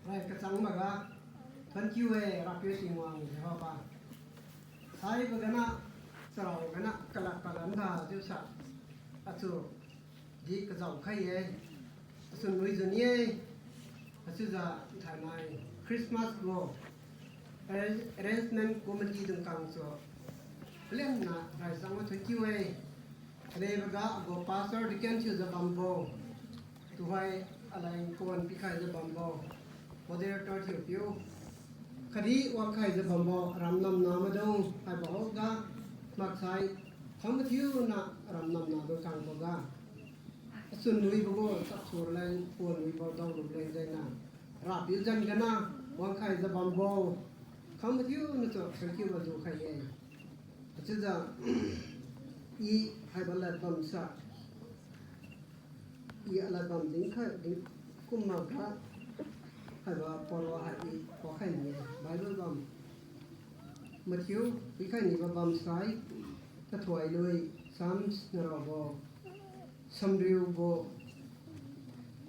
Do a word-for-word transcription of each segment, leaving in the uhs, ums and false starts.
Rai kachang maga, thank you e, Rapiu Tingwang Jehovah. Haibo gana, charao gana, kalak palan da, chiusa. Achu, di kazao khai e. Asun lui jun ye. Achiujiu thainai, Christmas gu, arrange-, arrangement committee dung kang su. Palianna, rai chang ma thank you e. Khaleibo ga agu pastor deacon thiujiu bambo. Tuhoi aleng pon pikhaijiu bambo. Moderator thiupiu. Khatdi wangkhaijiu bambo aram namna maidung haibo ga maksai khang mathiuna aram namna dung kangbo ga. Achun nuibo gu chapsur leng pon nuibo daolu leng jengna. Rapiu zan gana wangkhaijiu bambo. Khang mathiuna chu thank you ba jukhai ye. Achiujiu i haibo lad bamsa. I alad bam dinkhai ding kumna ga haibo polo hai i paokhai ni-e Bible bam. Matthew pikhai nibo bamsai, kathuai lui, Psalms naraobo, samriu gu,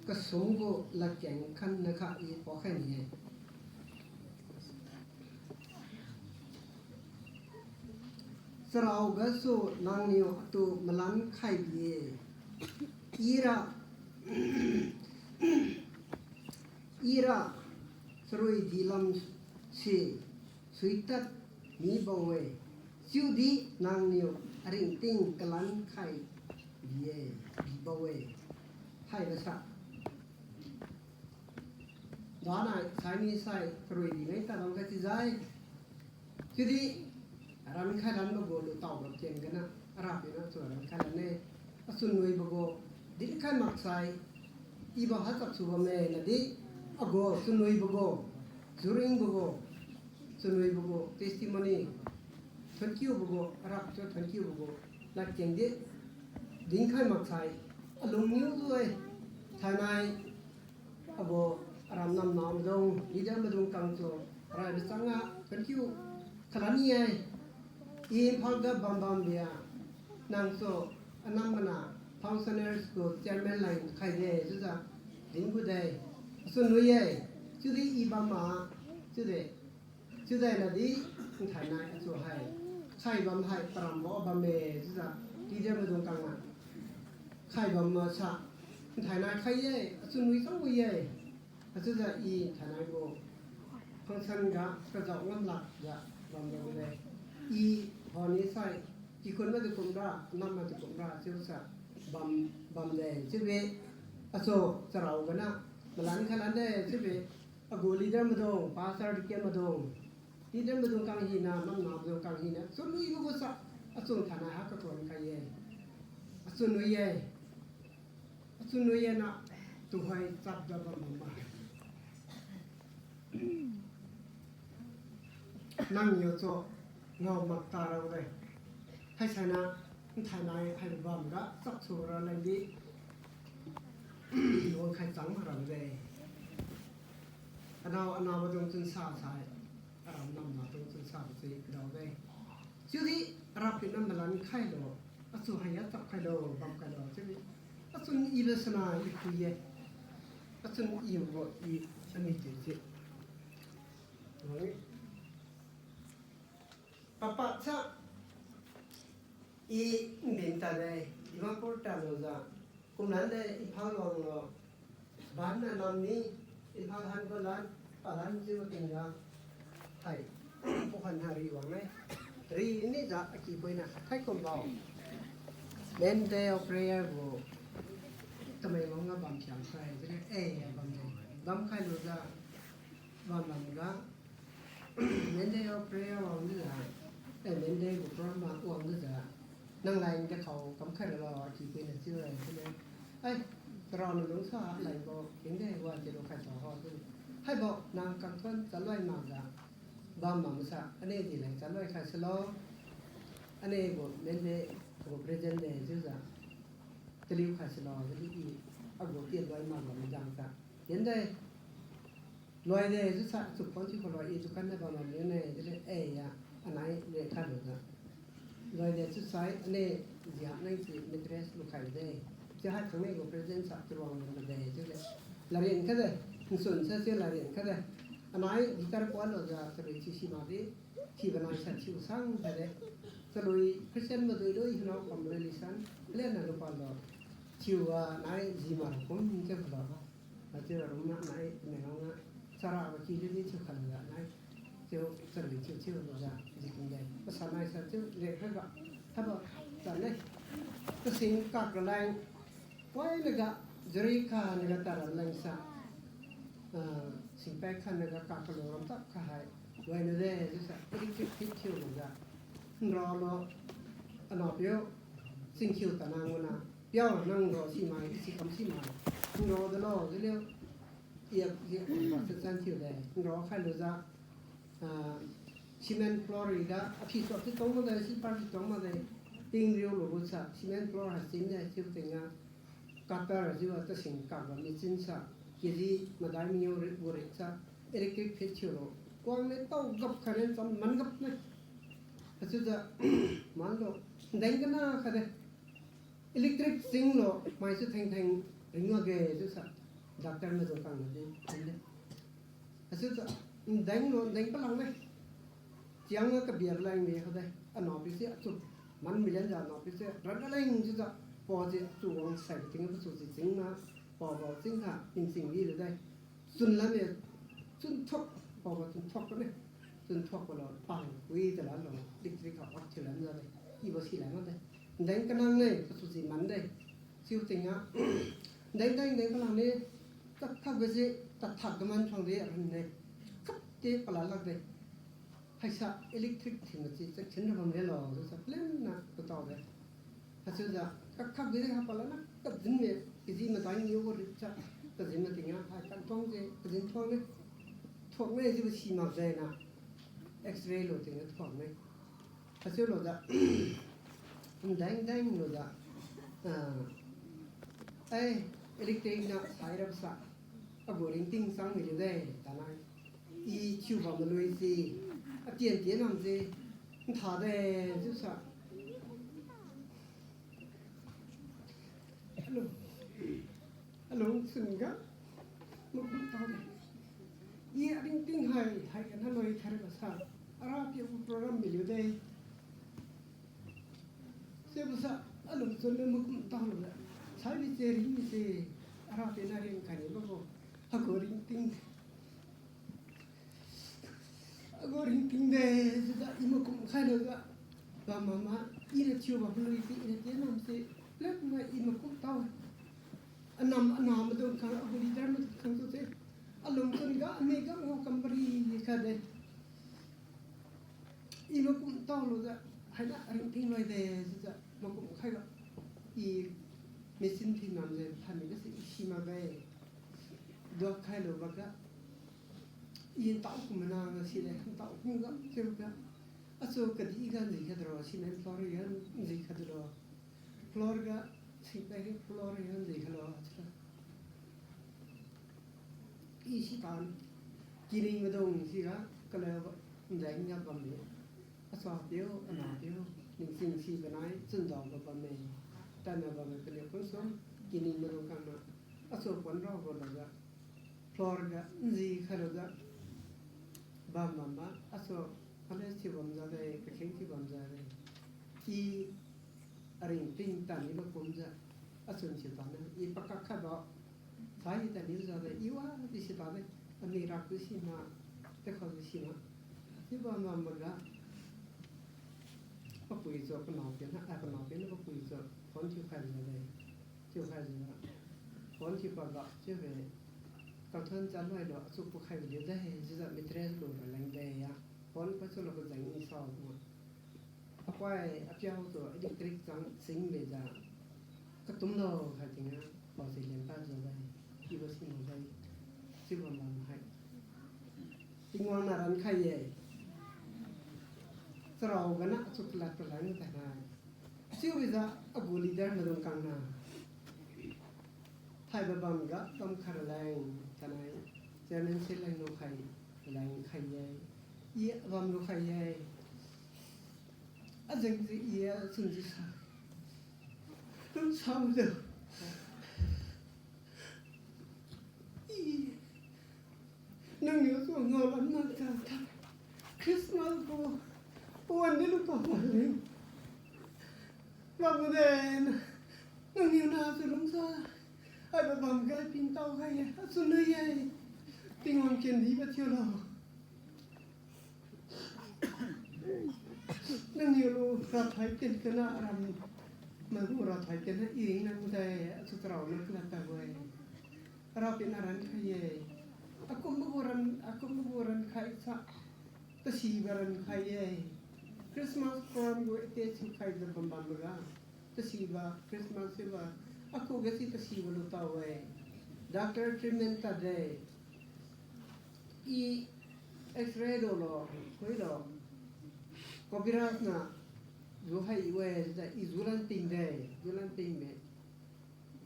kasum gu ladkeng khan nakha i paokhai ni-e. Charao gasu nangniu atu malan khai bi-e. Ira, ira, charui dilam se suitad mibo-e. Chiudi nangniu aringting kalan khai bi-e, bibo-e. Haibo sa. Danai saini sai karui di ngai tadang kachijai. Chiudi rankhai lanbo gu lutao bam ken gana, Arapiu na chu rankhai lan-e. Achun nuibo gu dinkhai maksai, ibo hachapsu bamme nadi, agu chunwibo gu, juringbo gu, chunwibo gu testimony, thonkiubo gu, Arap chu thonkiubo gu ladkeng di dinkhai maksai, alungniu tu-e, thainai, agu aram namna maidung, leader maidung kangtu, rai bachang a, thank you, khalan ni-e. I Imphal ga bambam bia, nang chu anam mana functionaries gu chairman line khaide chiujiu dingu de. Achun nui-e, chiudi i bam ma, chiude, chiude nadi, nthainai achu hai, khai bam hai parambo bamme chiujiu, leader maidung kang a, khai bam masa, nthainai khai-e, achun nui chang wi-e. Achiujiu i nthainai gu function ga kazao ngam lakjiu bambo de. I honi sai, kikhun madi kumra, anam madi kumra chiusa bam, bamde chiubi. Achu charao gana malan khalan de chiubi. Agu leader maidung, pastor, deacon maidung, leader maidung kang hina, namna maidung kang hina, achun nuibo gusa, achun thainai ha katuan khai-e. Achun nui-e. Achun nui-e na, tuhoi chapjiu bam bam ma. Nangniu chu ngao makta rabo de. Haisaina, nthainai hai bam ga chapsu raleng di wangkhai chang mak rabo de. Anao anao maidung chunsa sai, aram namna dung chunsa basi kadao de. Chiudi Arapiu na malan khailo, achu haiya chap khailo, bam khailo chiudi. Achun ibo sana i phui-e. Achun ibo i ani tise. Papatsa i nbin tade, Dimapur tadlujiu, kumlan de Imphal wanglo, banna namni, Imphal hanbo lan, palan jiu tingga, hai, pakhan ha ri wang-e, ri nijiu akipuina thaikumbo, Main Day of Prayer gu, Tamenglong ga bam thiam sai, chiudi, e, bam de, bam khailujiu, bam bamga, Main Day of Prayer wanglujiu, eh, Main Day gu program wanglujiu, nang lai de khao kamkhai ralo, akipuina chiu-e, chiu-e. Ai, charao na lungsa laibo, kengde wa chiu lu khai sa ho, chiu. Haibo, nang kangthuan chaloi makjiu, bam bamsa, ane di leng chaloi khai salo, ane gu Main Day, gu present de, chiujiu. Taliu khai salo, chiudi i, agu tienloi mak bam jang sa. Kengde, loide, chiusa, chukpang chiu khaloi, i dukan na bam bam ne, chiudi, e ya, anai le khalujiu. Loide chiusai, ane, jia nang si mattress lukhai de. Chiu hai khangne gu present sa, charuang bam de, chiude. Larin kade. Nsun sa chiu la rin kha de. Anai guitar kuan lo ja chalui thiu si mak di. Thiubo nai sa thiu sang kha de. Chalui Christian madui lui hinao kam lui lisan. Len na lu pan lo. Thiu wa nai ji ma kum chiu kha lo. Achiu ra rung na nai ne rong na. Chara wa ki li li thiu kha lo ja nai. Chiu chalui thiu thiu lo ja. Ji kum de. Pasa nai sa chiu le kha ga. Habo. Sa ne. Kasing kak ra lang. Poi naga, jari kha naga tara leng sa. Ah, singpai kha naga kakalo ram tap kha hai. Wai na de, jiu sa, electric fit thiu lo ja. Nra lo, anao piu, singkhiu ta nang wana. Piao nang ro si mai, isi kam si mai. Nra de lo, jiu liu, ia, ia, ba sa chan thiu de. Nra khai lo ja. Ah, cement floor riga, aphi suak si tong ma de, si par si tong ma de, ting riu lo bu sa, cement floor ha sin de, chiu ting a, cutter jiu a tasing kak ba machine sa, K G madai mi ngiu ri, gu ri sa, electric fit thiu lo, kuang le tao gap kha le cham man gap ne. Achiu ja, man lo, deng kana kha de. Electric ching lo, mai su theng theng ring lo ge, chiu sa, doctor na jong kang na di, theng de. Achiu sa, ndeng lo, ndeng palang ne. Chiang na kabiar lang mi kha de. Anao pi si achu, man million ja anao pi si, ran na leng chiu sa, pa si achu wang sai ting pa su si ching na, pa pa ching ha, ting ching di le de. Chun lan ne, chun thok, pa pa chun thok ne. Chun thok pa lo, pang, wi de lan lo, electric ha, wak chiu lan ja de. I bo si lan ma de. Ndeng kanang ne, pa su si man de. Chiu ting a, deng deng deng kalang ne, tathak ga je, tathak ga man thang de, rin ne. Kap te pala lak de. Haisa electric thin na chi, chak thin ra bam le lo, chiu sa plan na, tatao de. Hachiu ja, kakhak de ha pala na, kajin ne, kajin madai ngiu gu ri cha, kajin na ting a, hai kan thong je, kajin thong ne. Thok ne, jiu si mak de na. X-ray lo ting a thok ne. Hachiu lo ja, deng deng lo ja, ah, ai, electric na sai rap sa, agu ringting chang mi liu de, tanai. I thiu bam malui si, atian tian nam si, ntha de, chiu sa. Alung, alung sun ga, makum tao de. I aringting hai, hai kana loi khare ba sa, ara pi gu program mi liu de. Chiubo sa, alung chun le makum tao lu de. Sai bi che ring bi che, ara pi na ring khai ni ba bo. Agu ringting. Agu ringting de, chiujiu i makum khai lo ga. Bam mama, i na thiu bam lui si, i na tian nam si, lep ma i makum tao. Anam, anam maidung khang, agu leader maidung khang tu se. Alung chun ga, ame ga, ngo kam bari kha de. I makum tao lu jiu, haina ringting loi de, chiujiu makum khai ga. I machine thin nam je, phan ga si i si mak de. Duak khai lu ba ga. I ntao kum mana ga si de, ntao kum ga, chiu ga. Asu kadi ga nji kha dro, cement floor ga nji kha dro. Floor ga, singpai ri floor ga nji kha lo, chiu ga. I si tan, kining maidung si ga, kaleu ndeng ga bam mi. Asa piu, ana piu, ningching si banai, chundao ga bam mi. Tana bam mi paliu kunsum, kining maidung kangna, asu pon rao ga lo ga, floor ga, nji kha lo ga, bam bam ba, asu, ale thiu bam ja de, kakheng thiu bam ja de. I aringting tani ba kumjiu, achun thiu tana, i pakak kha ba, sai tani ja de, i wa di si ta de, ani rak di si ma, te khao di si ma. Chiu bam bam ga, papui jo panao pi na, ah, panao pi na papui jo, phone thiu khai ja de, thiu khai ja. Phone thiu pa ga, chiu be, kangthon chaloi lo, achu pu khai ga liu de, chiujiu mattress lu ra leng de ya. Phone pa chu lo ga jeng i sao ma. Apoi, apiao tu electric chang sing be ja. Katum lo khai ting a, pao se lian pa jo dai. I bo si mak dai. Chiu bam bam hai. Tingwang na ran khai ye. Charao ga na chu kalat palai na tai hai. Chiu bi ja agu leader maidung kangna. Thaibo bam ga bam kha raleng, tanai, chairman se leng lu khai, leng khai ye. I bam lu khai ye. Ajeng ji i a chun ji sa. Lungsao de. I, Nangniu su ngao lam na ta ta. Christmas gu pawan di lu pa ma le. Bamde, nangniu na su lungsa. Ai ba bam gai ping tao khai ye. Asu nui ye. Tingwang kendi ba thiu lo. Nangniu lu rathai ken kena ram, magu rathai ken na iring nang dai, asu tarao na kena ta gu-e. Ara pen aran khai ye. Akum magu ran, akum magu ran khai sa. Tasiba ran khai ye. Christmas program gu ete siu khai za bam bam ga. Tasiba Christmas siba. Aku ga si tasiba lu tao-e. Doctor treatment ta de. I X-ray do lo, khui lo. Copyright na, zu hai we, i zu lan ting de, zu lan ting de.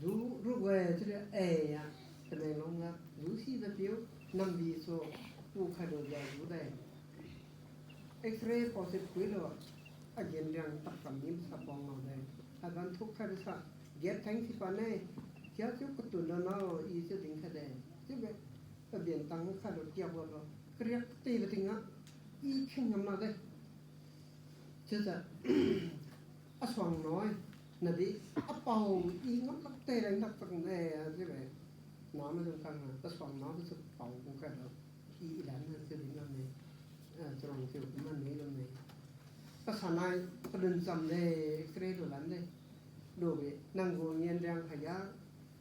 Zu ru we, chiu de, eh, ya, Tamenglong ga, zu si da piu, nambi so, pu khai do ga zu de. X-ray positive khui lo, agen riang tak kam nim sa pong lo de. Agan thuk khai de sa, get thang si pa ne, kia chiu katun lo nao, i chiu ding khai de. Chiu be, Abian tang kha lo kia bo lo. Kariak tei ba ting a. I kheng ngam na de. Chiujiu. Asuang noi. Nadi. Apao i ngam lak tei reng dak tang de. Chiu be. Namaidung khang na. Asuang na chiu pao ku kha lo. I ilan na chiu din lam ne. Ah, churang chiu kuma ne lam ne. Pasanai. Padun cham de. X-ray lo lan de. Lo be. Nang gu ngen riang kha ya.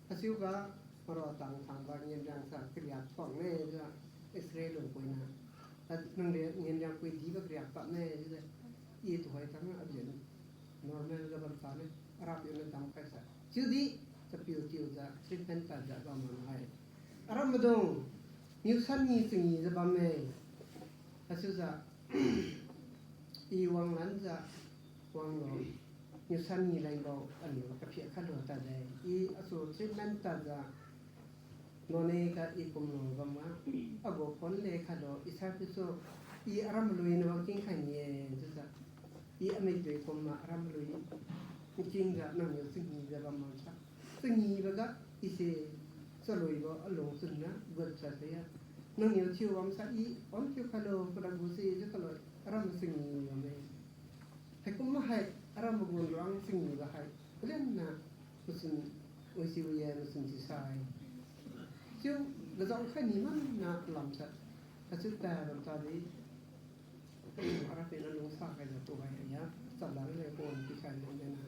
Achiu ga, maro tang thang ba ngen riang sa kariak pang ne, jiu, X-ray lung pui na. At nang de ngen riang pui di ba kariak pang ne, jiu de. I tuhoi tang abian normal ga bam ta ne, arap yo ne dam khai sa. Chiu di, chapiu tiu jiu, treatment ta jiu bam man hai. Aram madung, niu san ni chingi jiu bam me. Achiu jiu, I wanglan jiu, wanglo, niu san ni leng bo, aniu kaphi khalu ta de. I asu treatment ta jiu, none ga i kumlo bam ma, agu phone le khalu, i sa pisu, i aram lui na wangking khai ni-e, jiu jiu. I amik dui kum ma aram lui, king jiu, nangniu chingi jiu bam ma sa. Chingi ba ga, i se, chalui bo, alung chun na, got sa se ya. Nangniu thiu bam sa i, on thiu khalu, pada gu se, jiu khalu, aram chingi bam me. Haikum ma hai, aram magun rang chingi ba hai. Kalen na, kusun, ui si ui ye, kusun si sai. Chiu, gajang khai ni man na lam sa. Kasu ta ram ta di. Ara pen alung sa khai jiu tu hai ya. Chablan le kon pi khai le na.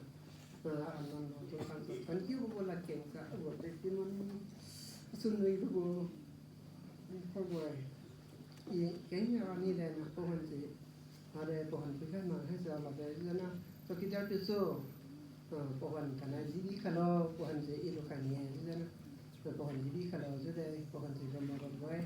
Ah, aram nam lo tu kan sa. Kan kiu bo la keng sa. Abo te ti man. Sun lui tu bo. Ko bo. I keng ya ni le na ko han si. Are pawan pui khai ma hai sa la de jiu na. Chowkidar pisu. Ah, pawan kanai jibi khailo, pawan se i lu khai ni-e jiu na. Pawan jibi khailo jiu de, pawan se bam ma bam bo-e.